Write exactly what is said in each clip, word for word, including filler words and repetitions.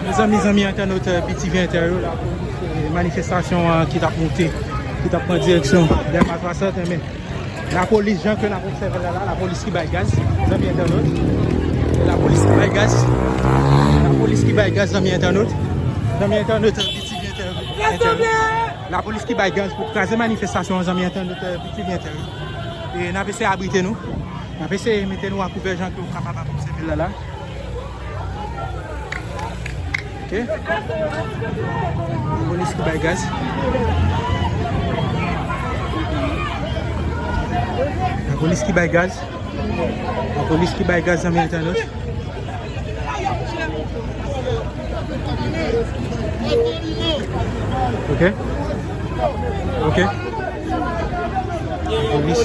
Mezanmi, zanmi entènot, eh, B T V Entè yo, lapolis, eh, manifestasyon an ki t ap monte, ki t ap pran direksyon Dèlma twa sant, enben, lapolis, jan ke n ap obsève l la, la, lapolis ki bay gaz, zanmi entènot, lapolis ki bay gaz, lapolis ki bay gaz, zanmi entènot, zanmi entènot, eh, B T V Entè yo, lapolis ki bay gaz pou kraze manifestasyon an, zanmi entènot, eh, B T V Entè yo. E n ap eseye abrite nou, n ap eseye mete nou a kouvè jan ke w kapab ap obsève l la, la. Ok. Lapolis ki bay gaz. Lapolis ki bay gaz. Lapolis ki bay gaz, zanmi entènot. Ok. Ok. Lapolis.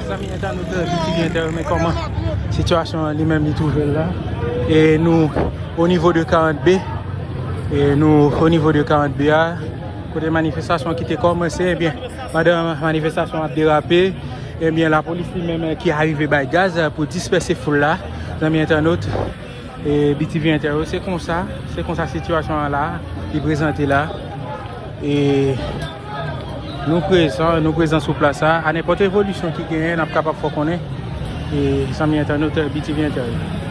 Zanmi entènot, eh, B T V Entè yo, men kòman sitiyasyon an li menm li twouve l la. E nou o nivo de karant B, e nou o nivo de karant B a, kote manifestasyon ki te kòmanse, ebyen, pandan manifestasyon ap derape, ebyen, lapolis li menm, eh, ki arive bay gaz, eh, pou dispèse foul la, zanmi entènot. E B T V Entè yo, se konsa, se konsa sitiyasyon an la, li prezante la. E nou prezan, nou prezan sou plas la. A nenpòt evolisyon ki genyen, n ap kapab fè w konnen. E zanmi entènot, B T V Entè yo.